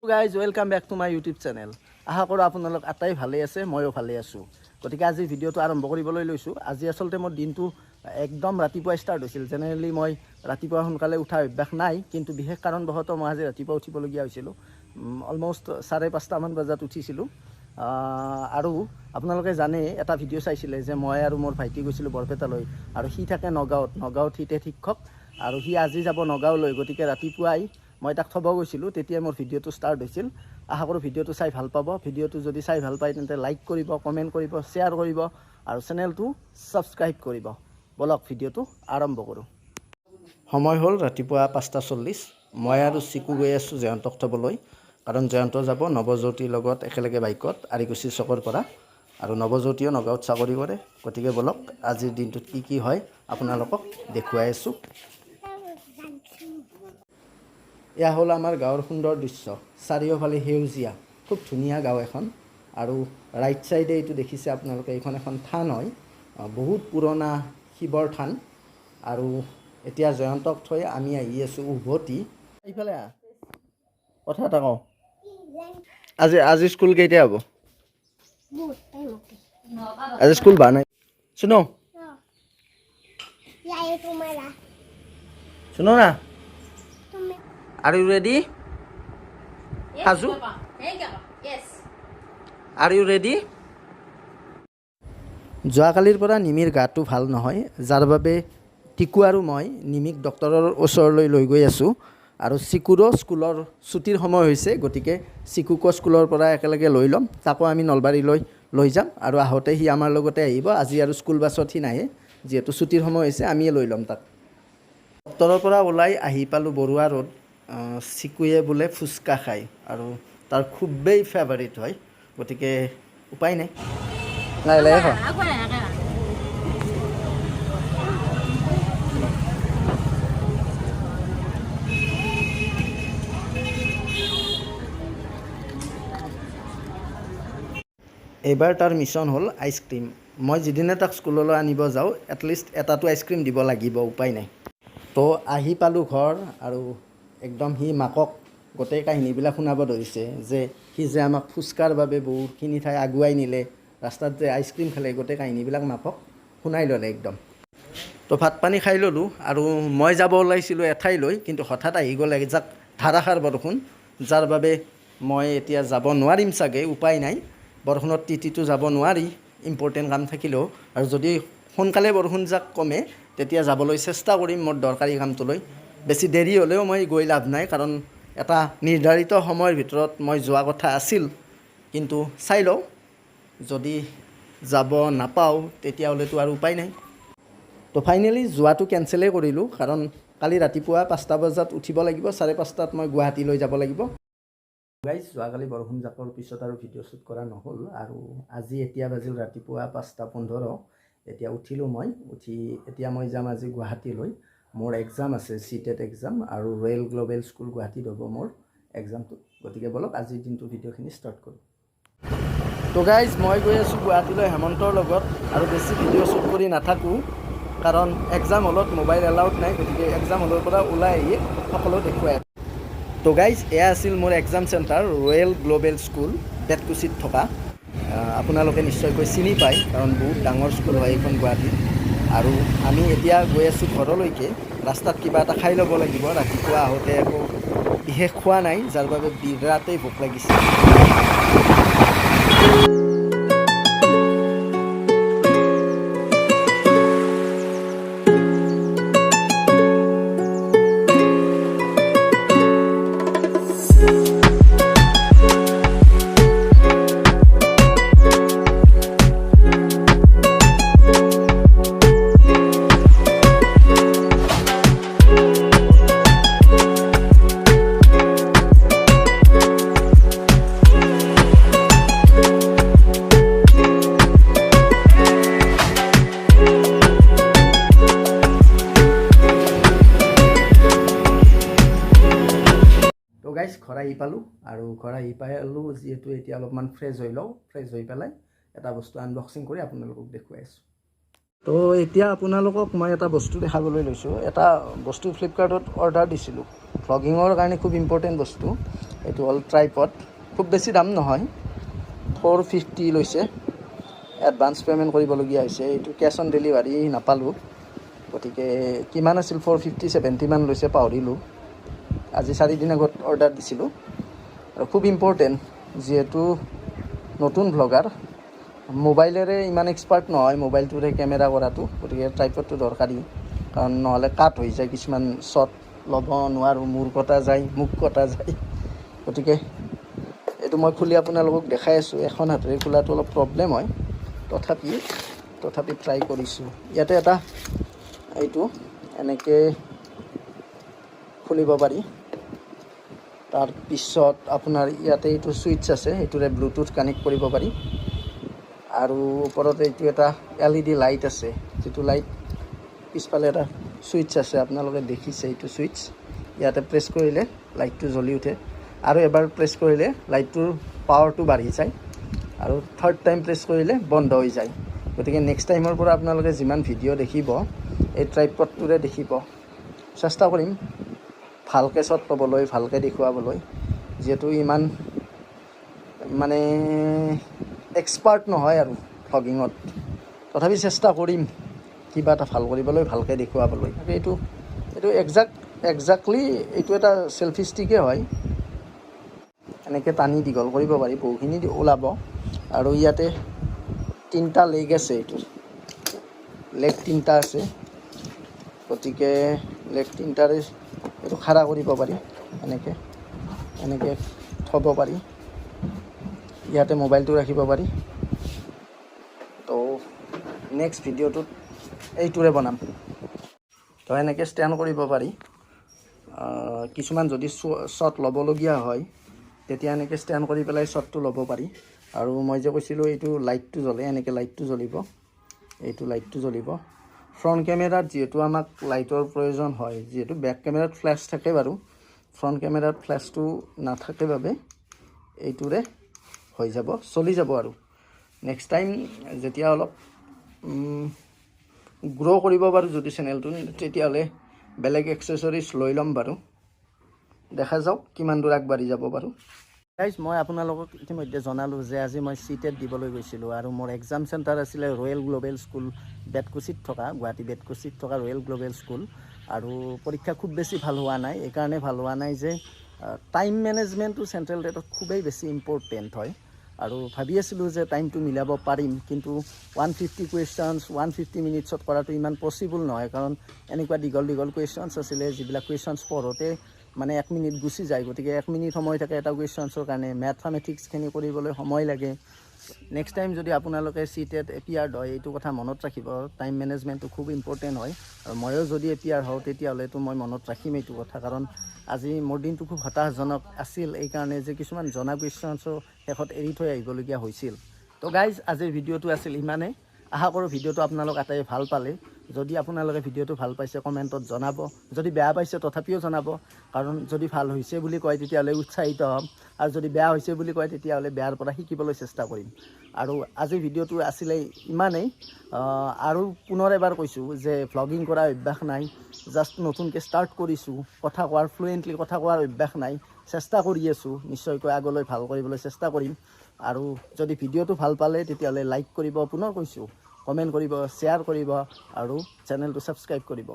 Guys, welcome back to my YouTube channel. আশা কৰোঁ আপোনালোক আটাই ভালেই আছে, ময়ো ভালেই আছোঁ। গতিকে আজি ভিডিঅ'টো আৰম্ভ কৰিবলৈ লৈছোঁ। আজি আচলতে মোৰ দিনটো একদম ৰাতিপুৱাই ষ্টাৰ্ট হৈছিল। জেনেৰেলি মই ৰাতিপুৱা সোনকালে উঠা অভ্যাস নাই, কিন্তু বিশেষ কাৰণবশতঃ মই আজি ৰাতিপুৱা উঠিবলগীয়া হৈছিলোঁ। অলমষ্ট 5:30মান বজাত উঠিছিলোঁ। আৰু আপোনালোকে জানে, এটা ভিডিঅ' চাইছিলে যে মই আৰু মোৰ ভাইটি গৈছিলোঁ বৰপেটালৈ আৰু সি থাকে নগাঁৱত। নগাঁৱত সি টেট শিক্ষক আৰু সি আজি যাব নগাঁৱলৈ। গতিকে ৰাতিপুৱাই মই তাক থ'ব গৈছিলোঁ, তেতিয়াই মোৰ ভিডিঅ'টো ষ্টাৰ্ট হৈছিল। আশা কৰোঁ ভিডিঅ'টো চাই ভাল পাব। ভিডিঅ'টো যদি চাই ভাল পায়, তেন্তে লাইক কৰিব, কমেণ্ট কৰিব, শ্বেয়াৰ কৰিব আৰু চেনেলটো ছাবস্ক্ৰাইব কৰিব। ব'লক, ভিডিঅ'টো আৰম্ভ কৰোঁ। সময় হ'ল ৰাতিপুৱা 5:40। মই আৰু চিকু গৈ আছোঁ জয়ন্তক থ'বলৈ, কাৰণ জয়ন্ত যাব নৱজ্যোতিৰ লগত একেলগে বাইকত আৰিকুচি চকৰ পৰা আৰু নৱজ্যোতিও নগাঁৱত চাকৰি কৰে। গতিকে ব'লক, আজিৰ দিনটোত কি কি হয় আপোনালোকক দেখুৱাই আছোঁ। এয়া হ'ল আমাৰ গাঁৱৰ সুন্দৰ দৃশ্য। চাৰিওফালে সেউজীয়া, খুব ধুনীয়া গাঁও এখন। আৰু ৰাইট ছাইডে এইটো দেখিছে আপোনালোকে, এইখন এখন থান হয়, বহুত পুৰণা শিৱৰ থান। আৰু এতিয়া জয়ন্তক থৈ আমি আহি আছোঁ উভতি। এইফালে আহ, কথা এটা কওঁ। আজি স্কুল কেইটা হ'ব? আজি স্কুল বা নাই? শুনো। শুনো না। Are you ready? সাজু? Are you ready? যোৱাকালিৰ পৰা নিমিৰ গাটো ভাল নহয়, যাৰ বাবে টিকু আৰু মই নিমিক ডক্টৰৰ ওচৰলৈ লৈ গৈ আছোঁ। আৰু চিকুৰো স্কুলৰ ছুটীৰ সময় হৈছে, গতিকে চিকুকো স্কুলৰ পৰা একেলগে লৈ ল'ম। তাকো আমি নলবাৰীলৈ লৈ যাম আৰু আহোঁতে সি আমাৰ লগতে আহিব। আজি আৰু স্কুল বাছত সি নাহে, যিহেতু ছুটীৰ সময় হৈছে, আমিয়ে লৈ ল'ম তাক। ডক্টৰৰ পৰা ওলাই আহি পালোঁ বৰুৱা ৰোড। চিকুৱে বোলে ফুচকা খায় আৰু তাৰ খুবেই ফেভাৰিট হয়, গতিকে উপায় নাই, লাহে লাহে খোৱা। এইবাৰ তাৰ মিছন হ'ল আইচক্ৰীম। মই যিদিনা তাক স্কুললৈ আনিব যাওঁ, এটলিষ্ট এটাতো আইচক্ৰীম দিব লাগিব, উপায় নাই। তো আহি পালোঁ ঘৰ আৰু একদম সি মাকক গোটেই কাহিনীবিলাক শুনাব ধৰিছে যে সি যে আমাক ফুচকাৰ বাবে বহুতখিনি ঠাই আগুৱাই নিলে, ৰাস্তাত যে আইচক্ৰীম খালে, গোটেই কাহিনীবিলাক মাকক শুনাই ল'লে একদম। তো ভাত পানী খাই ল'লোঁ আৰু মই যাব ওলাইছিলোঁ এঠাইলৈ, কিন্তু হঠাৎ আহি গ'ল এজাক ধাৰাসাৰ বৰষুণ, যাৰ বাবে মই এতিয়া যাব নোৱাৰিম চাগে। উপায় নাই, বৰষুণত তিতিতো যাব নোৱাৰি, ইম্পৰ্টেণ্ট কাম থাকিলেও। আৰু যদি সোনকালে বৰষুণজাক কমে, তেতিয়া যাবলৈ চেষ্টা কৰিম মোৰ দৰকাৰী কামটোলৈ। বেছি দেৰি হ'লেও মই গৈ লাভ নাই, কাৰণ এটা নিৰ্ধাৰিত সময়ৰ ভিতৰত মই যোৱা কথা আছিল। কিন্তু চাই লওঁ, যদি যাব নাপাওঁ তেতিয়াহ'লেতো আৰু উপায় নাই। তো ফাইনেলি যোৱাটো কেঞ্চেলেই কৰিলোঁ, কাৰণ কালি ৰাতিপুৱা 5টা বজাত উঠিব লাগিব, 5:30ত মই গুৱাহাটীলৈ যাব লাগিব। গাইজ, যোৱাকালি বৰষুণ জাকৰ পিছত আৰু ভিডিঅ' শ্বুট কৰা নহ'ল। আৰু আজি এতিয়া বাজিল ৰাতিপুৱা 5:15। এতিয়া উঠিলোঁ মই, উঠি এতিয়া মই যাম আজি গুৱাহাটীলৈ। মোৰ এক্সাম আছে, চি টেট এক্সাম, আৰু ৰয়েল গ্ল'বেল স্কুল গুৱাহাটীত হ'ব মোৰ এক্সামটো। গতিকে ব'লক, আজিৰ দিনটো ভিডিঅ'খিনি ষ্টাৰ্ট কৰোঁ। তো গাইজ, মই গৈ আছোঁ গুৱাহাটীলৈ হেমন্তৰ লগত আৰু বেছি ভিডিঅ' শ্বুট কৰি নাথাকোঁ, কাৰণ এক্সাম হলত মোবাইল এলাউড নাই। গতিকে এক্সাম হলৰ পৰা ওলাই আহি সকলো দেখুৱাই। তো গাইজ, এয়া আছিল মোৰ exam centre, royal global school, বেতকুচিত থকা। আপোনালোকে নিশ্চয়কৈ চিনি পায়, কাৰণ বহুত ডাঙৰ স্কুল হয় এইখন গুৱাহাটীত। আৰু আমি এতিয়া গৈ আছোঁ ঘৰলৈকে। ৰাস্তাত কিবা এটা খাই ল'ব লাগিব। ৰাতিপুৱা আহোঁতে একো বিশেষ খোৱা নাই, যাৰ বাবে বিৰাটেই ভোক লাগিছে। তো গাইজ, ঘৰ আহি পালোঁ আৰু ঘৰ আহি পালোঁ যিহেতু এতিয়া অলপমান ফ্ৰেছ হৈ লওঁ। ফ্ৰেছ হৈ পেলাই এটা বস্তু আনবক্সিং কৰি আপোনালোকক দেখুৱাই আছোঁ। তো এতিয়া আপোনালোকক মই এটা বস্তু দেখাবলৈ লৈছোঁ। এটা বস্তু ফ্লিপকাৰ্টত অৰ্ডাৰ দিছিলোঁ, ভ্লগিঙৰ কাৰণে খুব ইম্পৰ্টেণ্ট বস্তু। এইটো হ'ল ট্ৰাইপড। খুব বেছি দাম নহয়, 450 লৈছে। এডভান্স পে'মেণ্ট কৰিবলগীয়া হৈছে। এইটো কেছ অন ডেলিভাৰী নাপালোঁ। গতিকে কিমান আছিল, 450 70মান লৈছে, পাহৰিলোঁ। আজি 4 দিন আগত অৰ্ডাৰ দিছিলোঁ। আৰু খুব ইম্পৰ্টেণ্ট, যিহেতু নতুন ভ্লগাৰ, মোবাইলেৰে ইমান এক্সপাৰ্ট নহয়, মোবাইলটোৰে কেমেৰা কৰাটো। গতিকে ট্ৰাইপডটো দৰকাৰী, কাৰণ নহ'লে কাট হৈ যায়, কিছুমান শ্বট ল'ব নোৱাৰোঁ, মূৰ কটা যায়, মুখ কটা যায়। গতিকে এইটো মই খুলি আপোনালোকক দেখাই আছোঁ। এখন হাতেৰে খোলাটো অলপ প্ৰব্লেম হয়, তথাপি ট্ৰাই কৰিছোঁ। ইয়াতে এটা এইটো এনেকৈ খুলিব পাৰি। তাৰপিছত আপোনাৰ ইয়াতে এইটো ছুইচ আছে, সেইটোৰে ব্লুটুথ কানেক্ট কৰিব পাৰি। আৰু ওপৰত এইটো এটা এলইডি লাইট আছে, যিটো লাইট পিছফালে এটা ছুইচ আছে, আপোনালোকে দেখিছে। এইটো ছুইচ ইয়াতে প্ৰেছ কৰিলে লাইটটো জ্বলি উঠে আৰু এবাৰ প্ৰেছ কৰিলে লাইটটোৰ পাৱাৰটো বাঢ়ি যায় আৰু থাৰ্ড টাইম প্ৰেছ কৰিলে বন্ধ হৈ যায়। গতিকে নেক্সট টাইমৰ পৰা আপোনালোকে যিমান ভিডিঅ' দেখিব, এই ট্ৰাইপডটোৰে দেখিব। চেষ্টা কৰিম ভালকৈ শ্বট ল'বলৈ, ভালকৈ দেখুৱাবলৈ। যিহেতু ইমান মানে এক্সপাৰ্ট নহয় আৰু ভ্লগিঙত, তথাপি চেষ্টা কৰিম কিবা এটা ভাল কৰিবলৈ, ভালকৈ দেখুৱাবলৈ। এইটো একজাক্টলি এইটো এটা চেল্ফি ষ্টিকে হয়। এনেকৈ টানি দীঘল কৰিব পাৰি, বহুখিনি ওলাব। আৰু ইয়াতে তিনিটা লেগ আছে, এইটোৰ লেগ তিনিটা আছে। গতিকে লেগ তিনিটাৰে এইটো খাৰা কৰিব পাৰি, এনেকৈ এনেকৈ থ'ব পাৰি, ইয়াতে মোবাইলটো ৰাখিব পাৰি। তো নেক্সট ভিডিঅ'টোত এইটোৰে বনাম। তো এনেকৈ ষ্টেণ্ড কৰিব পাৰি। কিছুমান যদি শ্বট ল'বলগীয়া হয়, তেতিয়া এনেকৈ ষ্টেণ্ড কৰি পেলাই শ্বটটো ল'ব পাৰি। আৰু মই যে কৈছিলোঁ, এইটো লাইটটো জ্বলে, এনেকৈ লাইটটো জ্বলিব, এইটো লাইটটো জ্বলিব। ফ্ৰণ্ট কেমেৰাত যিহেতু আমাক লাইটৰ প্ৰয়োজন হয়, যিহেতু বেক কেমেৰাত ফ্লেছ থাকে বাৰু, ফ্ৰণ্ট কেমেৰাত ফ্লেছটো নাথাকে বাবে এইটোৰে হৈ যাব, চলি যাব। আৰু নেক্সট টাইম যেতিয়া অলপ গ্ৰ' কৰিব পাৰোঁ যদি চেনেলটো, তেতিয়াহ'লে বেলেগ এক্সেচৰিজ লৈ ল'ম বাৰু। দেখা যাওক কিমান দূৰ আগবাঢ়ি যাব পাৰোঁ। গাইজ, মই আপোনালোকক ইতিমধ্যে জনালোঁ যে আজি মই চি টেট দিবলৈ গৈছিলোঁ আৰু মোৰ এক্সাম চেণ্টাৰ আছিলে ৰয়েল গ্ল'বেল স্কুল, বেতকুচিত থকা, গুৱাহাটী বেতকুচিত থকা ৰয়েল গ্ল'বেল স্কুল। আৰু পৰীক্ষা খুব বেছি ভাল হোৱা নাই। এইকাৰণে ভাল হোৱা নাই যে টাইম মেনেজমেণ্টটো চেণ্ট্ৰেল টেটত খুবেই বেছি ইম্পৰ্টেণ্ট হয়। আৰু ভাবি আছিলোঁ যে টাইমটো মিলাব পাৰিম, কিন্তু 150 কুৱেশ্যনছ 150 মিনিটছত কৰাটো ইমান পচিবল নহয়, কাৰণ এনেকুৱা দীঘল দীঘল কুৱেশ্যনছ আছিলে, যিবিলাক কুৱেশ্যনছ পঢ়োঁতে মানে এক মিনিট গুচি যায়। গতিকে এক মিনিট সময় থাকে এটা কুৱেশ্যনছৰ কাৰণে, মেথামেটিক্সখিনি কৰিবলৈ সময় লাগে। নেক্সট টাইম যদি আপোনালোকে চি টেট এপিয়াৰ্ড হয়, এইটো কথা মনত ৰাখিব, টাইম মেনেজমেণ্টটো খুব ইম্পৰ্টেণ্ট হয়। আৰু ময়ো যদি এপিয়াৰ হওঁ, তেতিয়াহ'লেতো মই মনত ৰাখিম এইটো কথা, কাৰণ আজি মোৰ দিনটো খুব হতাশজনক আছিল এইকাৰণে যে কিছুমান জনা কুৱেশ্যনছো শেষত এৰি থৈ আহিবলগীয়া হৈছিল। তো গাইজ, আজিৰ ভিডিঅ'টো আছিল ইমানেই। আশা কৰোঁ ভিডিঅ'টো আপোনালোক আটাই ভাল পালে। যদি আপোনালোকে ভিডিঅ'টো ভাল পাইছে, কমেণ্টত জনাব। যদি বেয়া পাইছে, তথাপিও জনাব, কাৰণ যদি ভাল হৈছে বুলি কয়, তেতিয়াহ'লে উৎসাহিত হ'ম আৰু যদি বেয়া হৈছে বুলি কয়, তেতিয়াহ'লে বেয়াৰ পৰা শিকিবলৈ চেষ্টা কৰিম। আৰু আজিৰ ভিডিঅ'টো আছিলে ইমানেই। আৰু পুনৰ এবাৰ কৈছোঁ যে ভ্লগিং কৰা অভ্যাস নাই, জাষ্ট নতুনকৈ ষ্টাৰ্ট কৰিছোঁ। কথা কোৱাৰ, ফ্লুৱেণ্টলি কথা কোৱাৰ অভ্যাস নাই, চেষ্টা কৰি আছোঁ। নিশ্চয়কৈ আগলৈ ভাল কৰিবলৈ চেষ্টা কৰিম। আৰু যদি ভিডিঅ'টো ভাল পালে, তেতিয়াহ'লে লাইক কৰিব, পুনৰ কৈছোঁ, কমেণ্ট কৰিব, শ্বেয়াৰ কৰিব আৰু চেনেলটো ছাবস্ক্ৰাইব কৰিব।